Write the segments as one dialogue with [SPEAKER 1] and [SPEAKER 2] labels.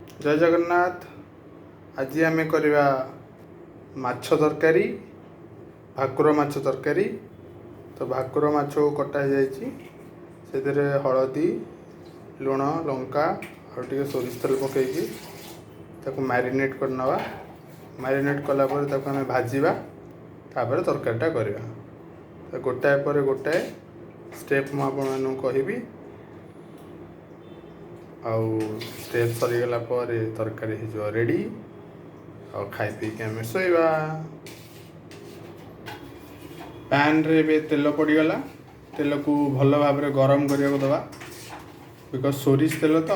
[SPEAKER 1] ଜୟ ଜଗନ୍ନାଥ। ଆଜି ଆମେ କରିବା ମାଛ ତରକାରୀ, ଭାକୁର ମାଛ ତରକାରୀ। ତ ଭାକୁର ମାଛକୁ କଟା ହେଇଯାଇଛି, ସେଥିରେ ହଳଦୀ, ଲୁଣ, ଲଙ୍କା ଆଉ ଟିକେ ସୋରିଷ ତେଲ ପକାଇକି ତାକୁ ମ୍ୟାରିନେଟ୍ କରିନେବା। ମ୍ୟାରିନେଟ୍ କଲା ପରେ ତାକୁ ଆମେ ଭାଜିବା, ତାପରେ ତରକାରୀଟା କରିବା। ତ ଗୋଟାଏ ପରେ ଗୋଟାଏ ଷ୍ଟେପ୍ ମୁଁ ଆପଣମାନଙ୍କୁ କହିବି, ଆଉ ଷ୍ଟେପ୍ ସରିଗଲା ପରେ ତରକାରୀ ହେଇଯିବ ରେଡ଼ି, ଆଉ ଖାଇ ପିଇକି ଆମେ ଶୋଇବା। ପ୍ୟାନ୍ରେ ଏବେ ତେଲ ପଡ଼ିଗଲା। ତେଲକୁ ଭଲ ଭାବରେ ଗରମ କରିବାକୁ ଦେବା, because ସୋରିଷ ତେଲ ତ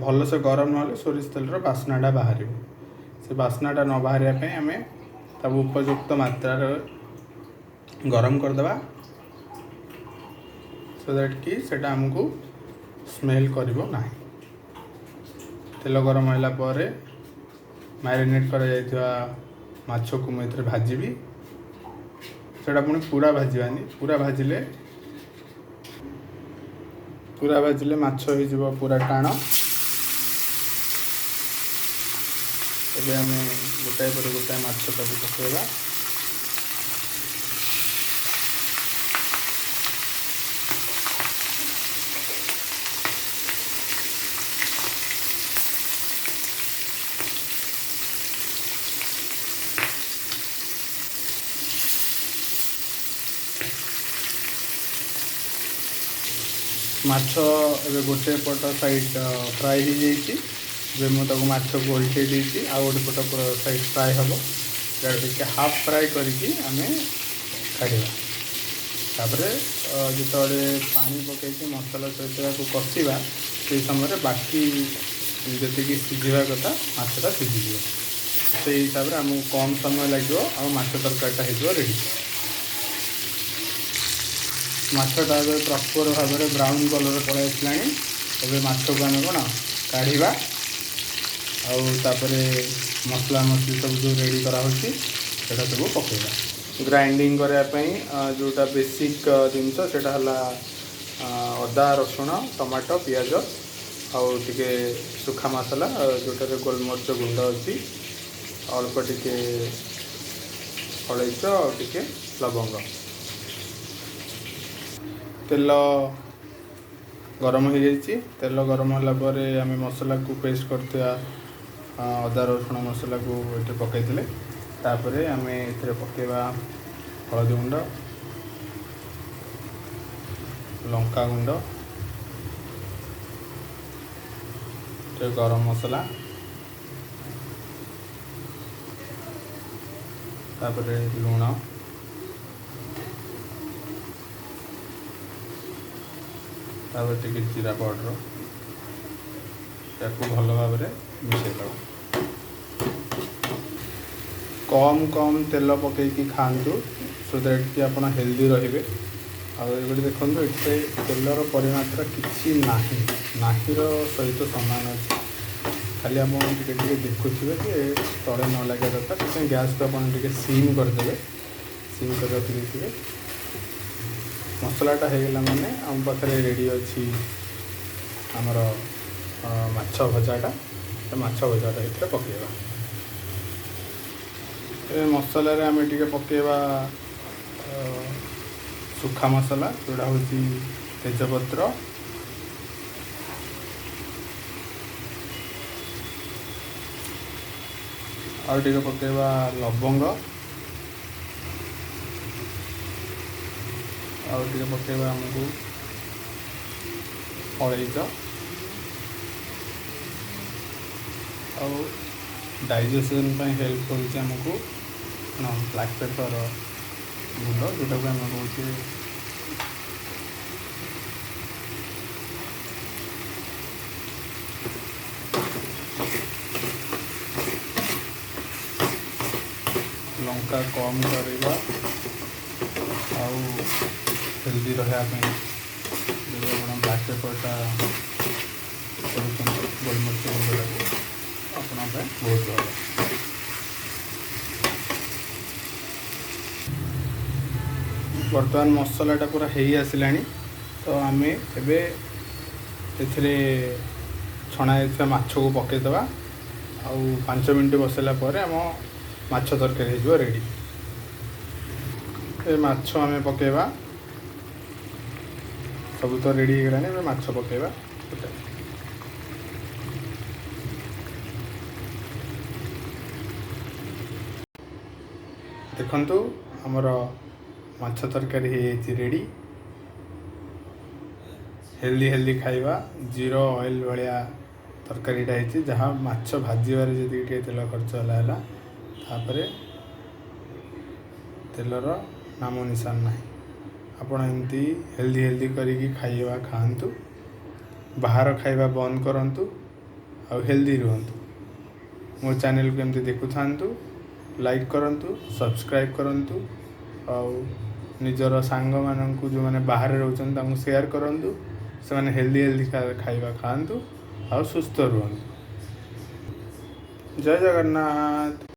[SPEAKER 1] ଭଲସେ ଗରମ ନହେଲେ ସୋରିଷ ତେଲର ବାସ୍ନାଟା ବାହାରିବ। ସେ ବାସ୍ନାଟା ନ ବାହାରିବା ପାଇଁ ଆମେ ତାକୁ ଉପଯୁକ୍ତ ମାତ୍ରାରେ ଗରମ କରିଦେବା, ସୋ that କି ସେଇଟା ଆମକୁ ସ୍ମେଲ୍ କରିବ ନାହିଁ। ତେଲ ଗରମ ହେଲା ପରେ ମ୍ୟାରିନେଟ୍ କରାଯାଇଥିବା ମାଛକୁ ମୁଁ ଏଥିରେ ଭାଜିବି। ସେଇଟା ପୁଣି ପୁରା ଭାଜିବାନି, ପୁରା ଭାଜିଲେ ମାଛ ହେଇଯିବ ପୁରା ଟାଣ। ଏବେ ଆମେ ଗୋଟାଏ ପରେ ଗୋଟାଏ ମାଛ ତାକୁ ପକାଇବା। ମାଛ ଏବେ ଗୋଟେ ପଟ ସାଇଡ଼୍ ଫ୍ରାଏ ହେଇଯାଇଛି। ଏବେ ମୁଁ ତାକୁ ମାଛକୁ ଓଲଟେଇ ଦେଇଛି, ଆଉ ଗୋଟେ ପଟ ସାଇଡ଼୍ ଫ୍ରାଏ ହେବ। ସେଇଟା ଟିକେ ହାଫ୍ ଫ୍ରାଏ କରିକି ଆମେ କାଢ଼ିବା। ତାପରେ ଯେତେବେଳେ ପାଣି ପକାଇକି ମସଲା ସହିତ ତାକୁ କଷିବା, ସେଇ ସମୟରେ ବାକି ଯେତିକି ସିଝିବା କଥା ମାଛଟା ସିଝିଯିବ। ସେଇ ହିସାବରେ ଆମକୁ କମ୍ ସମୟ ଲାଗିବ ଆଉ ମାଛ ତରକାରୀଟା ହେଇଯିବ ରେଡ଼ି। ମାଛଟା ଏବେ ପ୍ରପର୍ ଭାବରେ ବ୍ରାଉନ୍ କଲର୍ ପଳାଇ ଆସିଲାଣି। ଏବେ ମାଛକୁ ଆମେ କ'ଣ କାଢ଼ିବା, ଆଉ ତାପରେ ମସଲା ମସଲି ସବୁ ଯେଉଁ ରେଡ଼ି କରାହେଉଛି ସେଇଟା ସବୁ ପକାଇବା। ଗ୍ରାଇଣ୍ଡିଙ୍ଗ କରିବା ପାଇଁ ଯେଉଁଟା ବେସିକ୍ ଜିନିଷ, ସେଇଟା ହେଲା ଅଦା, ରସୁଣ, ଟମାଟୋ, ପିଆଜ ଆଉ ଟିକେ ଶୁଖା ମସଲା, ଯେଉଁଟାରେ ଗୋଲମରିଚ ଗୁଣ୍ଡ ଅଛି, ଅଳ୍ପ ଟିକେ ଅଳେଇଚ ଆଉ ଟିକେ ଲବଙ୍ଗ। ତେଲ ଗରମ ହେଇଯାଇଛି। ତେଲ ଗରମ ହେଲା ପରେ ଆମେ ମସଲାକୁ ପେଷ୍ଟ କରିଥିବା ଅଦା ରସୁଣ ମସଲାକୁ ଏଠି ପକାଇଥିଲେ। ତାପରେ ଆମେ ଏଥିରେ ପକାଇବା ହଳଦୀ ଗୁଣ୍ଡ, ଲଙ୍କା ଗୁଣ୍ଡ, ଟିକେ ଗରମ ମସଲା, ତାପରେ ଲୁଣ, ତାପରେ ଟିକେ ଜିରା ପାଉଡ଼ର। ତାକୁ ଭଲ ଭାବରେ ମିଶାଇ ଦେବା। କମ୍ କମ୍ ତେଲ ପକାଇକି ଖାଆନ୍ତୁ, ସୋ that କି ଆପଣ ହେଲ୍ଦି ରହିବେ। ଆଉ ଏଗୁଡ଼ି ଦେଖନ୍ତୁ, ଏଥିରେ ତେଲର ପରିମାତ୍ରା କିଛି ନାହିଁ, ନାହିଁର ସହିତ ସମାନ ଅଛି। ଖାଲି ଆପଣ ଟିକେ ଟିକେ ଦେଖୁଥିବେ ଯେ ତଳେ ନ ଲାଗିବା ଦରକାର। ସେଥିପାଇଁ ଗ୍ୟାସ୍କୁ ଆପଣ ଟିକେ ସିମ୍ କରିଦେବେ, ସିମ୍ କରି ରଖିଦେଇଥିବେ। ମସଲାଟା ହେଇଗଲା ମାନେ ଆମ ପାଖରେ ରେଡ଼ି ଅଛି ଆମର ମାଛ ଭଜାଟା। ତ ମାଛ ଭଜାଟା ଏଥିରେ ପକାଇବା। ଏବେ ମସଲାରେ ଆମେ ଟିକେ ପକାଇବା ଶୁଖା ମସଲା, ଯେଉଁଟା ହେଉଛି ତେଜପତ୍ର, ଆଉ ଟିକେ ପକାଇବା ଲବଙ୍ଗ, ଆଉ ଟିକେ ପକାଇବା ଆମକୁ ଅଳେଇଚ। ଆଉ ଡାଇଜେସନ୍ ପାଇଁ ହେଲ୍ପ କରୁଛି ଆମକୁ କ'ଣ ବ୍ଲାକ୍ ପେପର୍ ଗୁଣ୍ଡ, ଯେଉଁଟାକୁ ଆମେ କହୁଛେ ଲଙ୍କା କମ୍ କରିବା ଆଉ ହେଲ୍ଦି ରହିବା ପାଇଁ ଯଦି ଆପଣ ବ୍ଲାକ୍ ପେପର୍ଟା କରୁଛନ୍ତି, ଗୋଲମରିଚ ଗୁଣ୍ଡଟାକୁ, ଆପଣଙ୍କ ପାଇଁ ବହୁତ ଭଲ। ବର୍ତ୍ତମାନ ମସଲାଟା ପୁରା ହେଇ ଆସିଲାଣି। ତ ଆମେ ଏବେ ଏଥିରେ ଛଣା ହେଇଥିବା ମାଛକୁ ପକାଇଦେବା ଆଉ 5 ମିନିଟ୍ ବସାଇଲା ପରେ ଆମ ମାଛ ତରକାରୀ ହେଇଯିବ ରେଡ଼ି। ଏ ମାଛ ଆମେ ପକାଇବା। ସବୁ ତ ରେଡ଼ି ହେଇଗଲାଣି, ଏବେ ମାଛ ପକାଇବା ଗୋଟେ। ଦେଖନ୍ତୁ, ଆମର ମାଛ ତରକାରୀ ହେଇଯାଇଛି ରେଡ଼ି। ହେଲ୍ଦି ହେଲ୍ଦି ଖାଇବା, ଜିରୋ ଅଏଲ୍ ଭଳିଆ ତରକାରୀଟା ହେଇଛି। ଯାହା ମାଛ ଭାଜିବାରେ ଯେତିକି ଟିକେ ତେଲ ଖର୍ଚ୍ଚ ହେଲା ହେଲା, ତାପରେ ତେଲର ନାମ ନିଶାନ ନାହିଁ। ଆପଣ ଏମିତି ହେଲ୍ଦି ହେଲ୍ଦି କରିକି ଖାଇବା ଖାଆନ୍ତୁ, ବାହାର ଖାଇବା ବନ୍ଦ କରନ୍ତୁ ଆଉ ହେଲ୍ଦି ରୁହନ୍ତୁ। ମୋ ଚ୍ୟାନେଲକୁ ଏମିତି ଦେଖୁଥାନ୍ତୁ, ଲାଇକ୍ କରନ୍ତୁ, ସବସ୍କ୍ରାଇବ୍ କରନ୍ତୁ ଆଉ ନିଜର ସାଙ୍ଗମାନଙ୍କୁ, ଯେଉଁମାନେ ବାହାରେ ରହୁଛନ୍ତି, ତାଙ୍କୁ ସେୟାର କରନ୍ତୁ। ସେମାନେ ହେଲ୍ଦି ହେଲ୍ଦି ଖାଇବା ଖାଆନ୍ତୁ ଆଉ ସୁସ୍ଥ ରୁହନ୍ତୁ। ଜୟ ଜଗନ୍ନାଥ।